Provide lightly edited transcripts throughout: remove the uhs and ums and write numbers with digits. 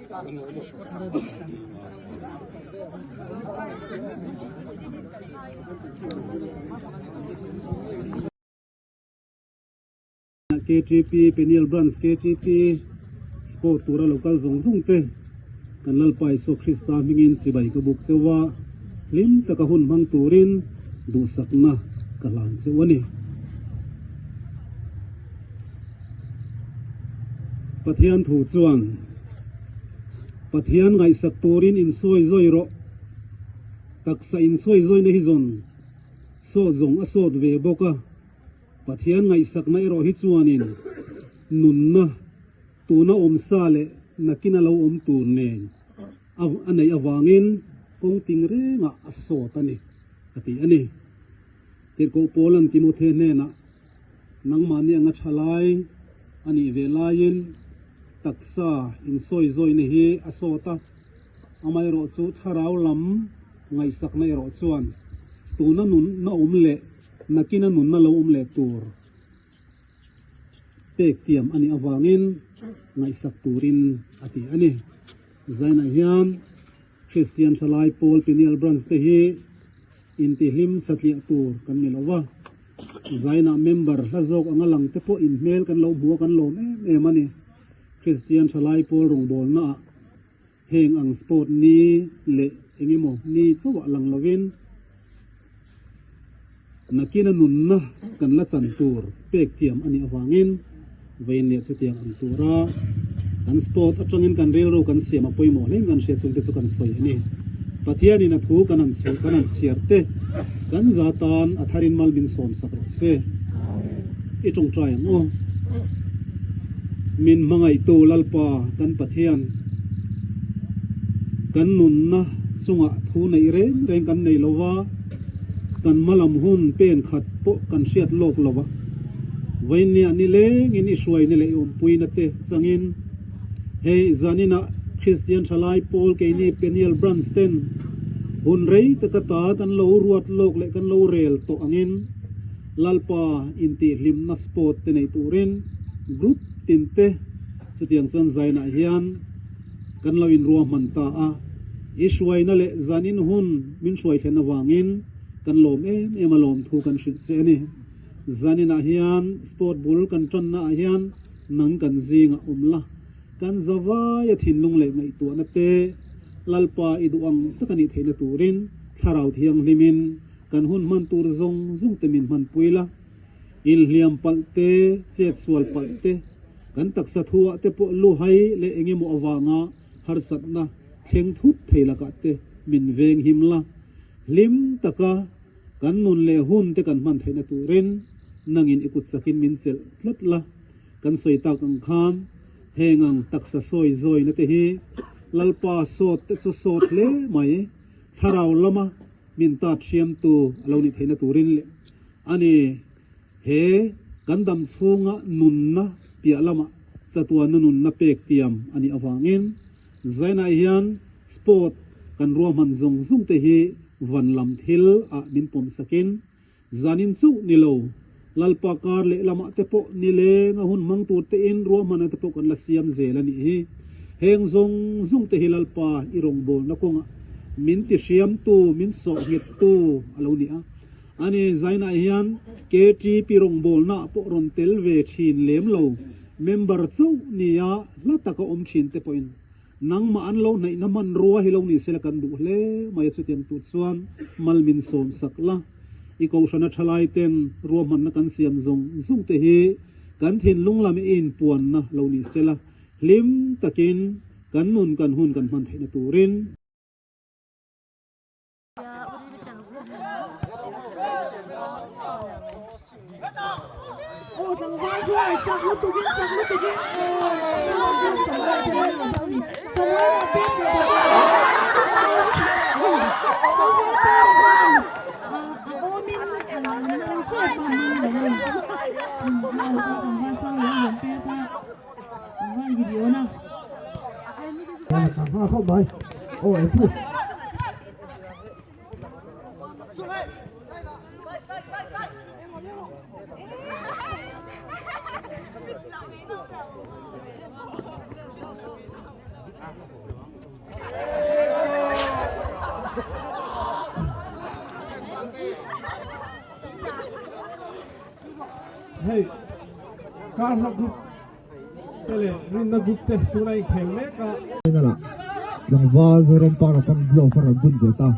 KTP Peniel Branch KTP Sport tura lo kal zawng zawng te kan Lalpa Isua Krista hmingin chibai ka buk cheu a, hlim taka hun hmang turin duhsakna ka hlan cheu a ni. Pathian thu chuan Pathian ngaihsak turin insawi zawi rawh, taksa insawi zawina hi zawn sawt zawng a sawt ve bawk a. Pathian ngaihsakna erawh hi chuanin nunna tuna awm sa leh nakin a lo awm tur nen a neih avangin kawng ting rengah a sawt a ni, a ti a ni. Tirhkoh Paula'n Timothe hnenah, Nangmahni anga tha lai a nih ve laiin taksa insawizawina hi a sawt a, amaherawhchu thlarau lam ngaihsakna erawh chuan tuna nunna awm leh Nakin a nunna lo awm leh tur pek tiam a nih avangin ngaihsak turin a ti a ni. Zainah hian Kristian Thalai Pawl Peniel Branch te hi intihlim satliah tur kan ni lo va, Zainah member hla zawk anga lang te pawh inhmel kan lo hmu a kan lawm em em a ni. Kristian Thalai Pawl rawngbawlnaah Heng ang sport ni leh engemaw ni chauhah lang lovin nakina nunna kan la chan tur pek thiam a nih avangin vawiin leh chutiang ang tura kan sport atangin kan rilru kan siam a pawimawh hle in kan hriat chungte chu kan sawi a ni. Pathianin a thu kan han chhuah kan han chhiar te kan za tan a tharin mal min sawm sak rawh se. I tawngtai ang aw. Min hmangaihtu Lalpa kan Pathian, kan nunna chungah thu neih reng reng kan nei lo va, kan hmalam hun pen khat pawh kan hriat lawk lo va, vawinia ni lengin i hruaina leh i awmpuina te changin hei zaninah Kristian Thalai Pawl keini Peniel Branch ten hun rei taka ta kan lo ruat lawk leh kan lo rel tawh angin, Lalpa intihhlimna sport te nei turin group tin te chutiang chuan zainah hian kan lo inruahman ta a, i hruaina leh zanin hun min hruai thlen avangin kan lawm em em a lawmthu kan hrilh che a ni. Zaninah hian sport bul kan tanna ah hian nang kan zingah awm la, kan zavaia thinlung leh ngaihtuahna te Lalpa i duh ang taka nih theihna turin Thlarau Thianghlimin Kan hun hman tur zawng zawng te min hmanpui la, inhliam palh te, chet sual palh te, kan taksa thuah te pawh luhai leh eng emaw avanga harsatna thleng thut thei lakah te min veng him la, hlim taka kan nun leh hun te kan hman theihna turin nangin i kut chakin min chelh tlat la. Kan sawi tak ang khan heng ang taksa sawi zawina te hi Lalpa sawt te chu sawt hle mai, thlarau lama Min tat hriamtu a lo nih theihna turin leh a ni. He kan dam chhunga nunna piah lamah chatuanna nunna pek tiam a nih avangin Zainah hian sport kan ruahman zawng zawng te hi van lam thil ah min pawm sakin zanin chuh ni lo Lalpa kar leh lamah te pawh ni lenga hun hmang tur tein ruahmana te pawh kan la siam zel a nih hi. Heng zawng zawng te hi Lalpa i rawngbawlna kawngah min ti hriamtu, min sawh nghettu a lo ni a. Ani Zainah hian KTP rawngbawlnaah pawh rawn tel ve thin lem lo, member chauh nia hla taka awm thin te pawhin nangmah an lo hnaihna hmanrua hi lo ni sela kan duh hle mai a, chutiang tur chuan mal min sawm sak la. I kohhrana thalai ten ruahmanna kan siam zawng zawng te hi kan thinlung lam i inpuanna lo ni sela, hlim takin kan nun kan hun kan hman theihna turin. Hei Karhla group te leh Rinna group te tuna inkhel mek a. Final ah tlangval Zoram Park a pan glove a rawn bun ve ta.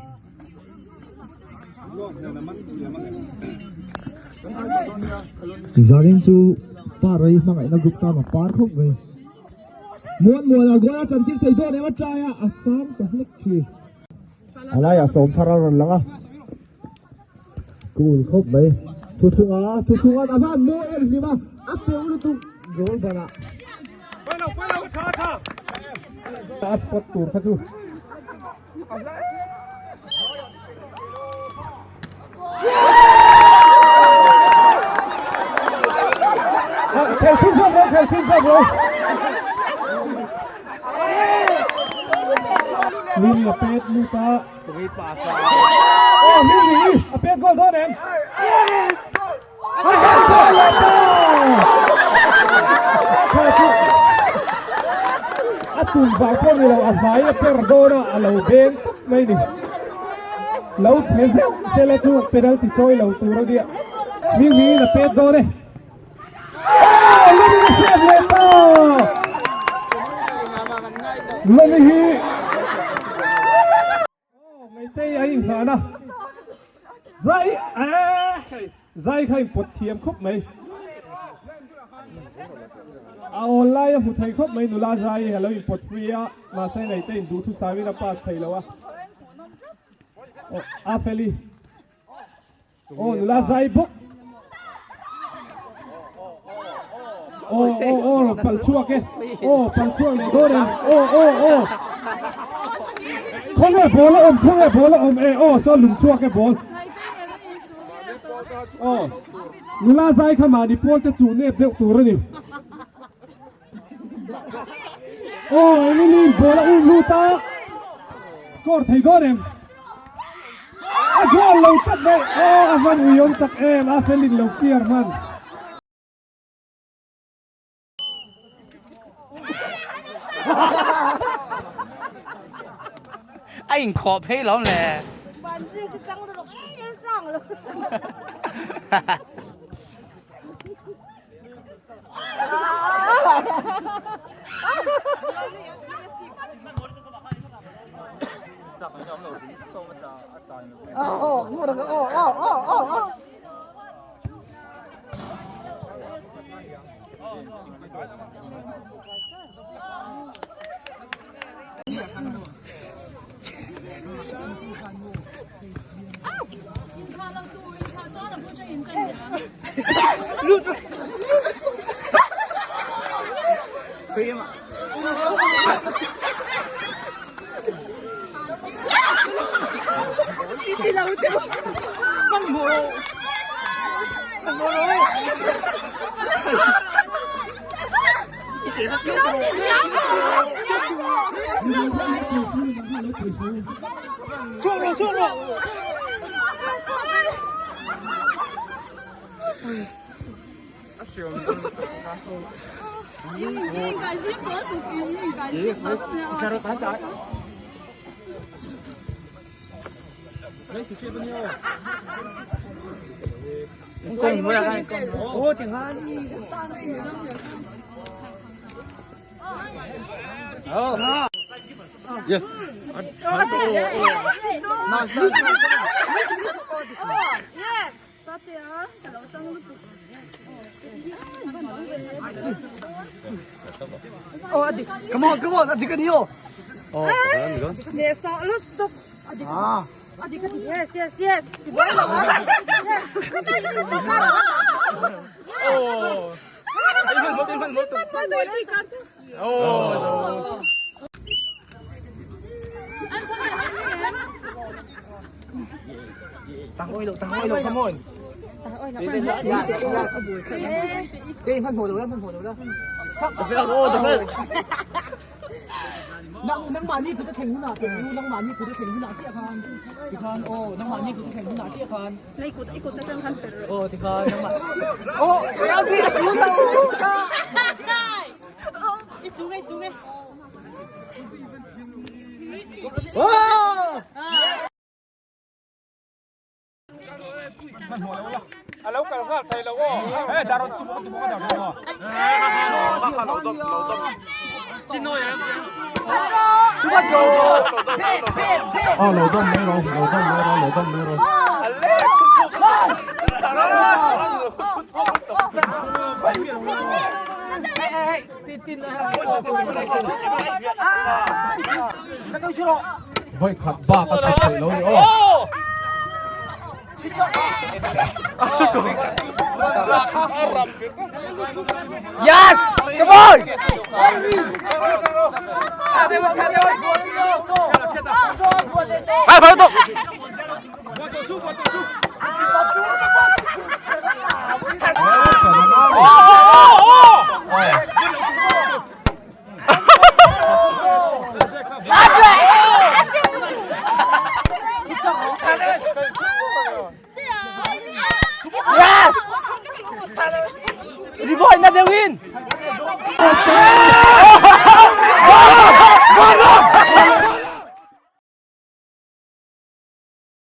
Zanin chu Parei hmangaihna group tan a par khawp mai. Muan muan a goal a chantir thei dawn em a try a, a sang ta hlek thin. A laiah Sawmthar a rawn lang a. Cool khawp mai. Thuthunga, Thuthunga a van mawi em hlim a, a teuh lutuk goal banah. A spot tur kha chu. Khel chhin zawk lo, khel chhin zawk lo. Lini a pet lut a. Oh, Lini a pet goal dawn em? Yes! A pet goal leh ta! Kha chu a tum vang pawh ni lo, a hmai a per dawn a, a lo beng tawp mai ni. Lo the zeuh sela chu penalty chawi lo tur a nia. Hming hmingin a pet dawn e. Oh, Lumi a save leh ta! Lumi hi Oh, Meitei a inhlan a. Zai eh zai kha in pawt thiam khawp mai. A awl lai a hmu thei khawp mai nula zai hi a lo in pawt free a mahse Meitei in duhthusam in a pass thei lo a. Oh, a feli. Aw nula zai bawk. Aw aw aw rawn pal chhuak e. Aw pal chhuak leh dawn em. Aw aw aw. Khawnge ball a awm khawnge ball a awm e aw saw lum chhuak e ball. Aw nula zai kha mahni pawl te chuh nep deuh tur a ni. Aw Emily ball a um lut a score thei dawn em a goal lo tak mai aw a van ui awm tak em a felin lo clear hman. A inkhawh phei lo le. Aw lo dawm mai rawh, lo dawm mai rawh, lo dawm mai rawh. Vawi khat bak a chhut theih lo ni aw. Yes! Come on! Hai, phải tục. Yes! Đi boy, na win.